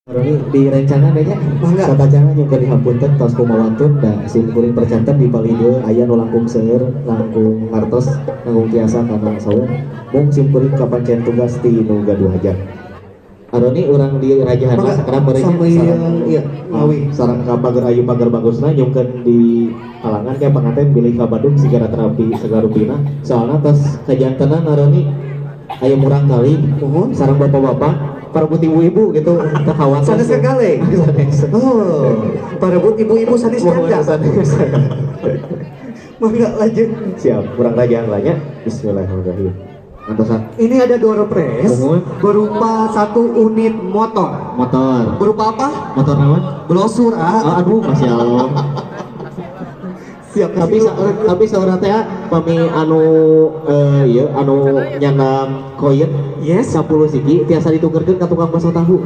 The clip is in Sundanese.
Roni di rencangan nya Mangga. Satacana nyungkeun dihapunten tos kumawantun da sim kuring percanten di palih dieu aya nu langkung seueur langkung ngartos langkung tiasa kana saur mung sim kuring kapancen tugas ti nu gaduh hajat. Aroni urang di rajahan Mangga, sakedap meureun nya, sambil sareng iya, ngawi. Sareng ka pager ayu pager bagusna nyungkeun di halangan kayak panganten bilih ka Badung sigara terapi sagarupina soalna tos kajantenan Aroni aya murang kali Mohon. Sareng bapak-bapak parebut ibu-ibu gitu kekhawasan Sanes kegaleng. Sanes. Oh, parebut ibu-ibu sanes Mohon janda. Sanes. Mangga lanjut. Siap, kurang rajahan lah nya. Bismillahirrahmanirrahim. Antosan. Ini ada door prize Mohon. Berupa satu unit motor. Motor. Berupa apa? Motor naon? Brosur, ah. Oh, aduh, masya Allah. Siap. Tapi saurna teh pami anu ieu anu nyandak koin Yes. 10 siki tiasa ditukerkeun ka tukang bakso tahu.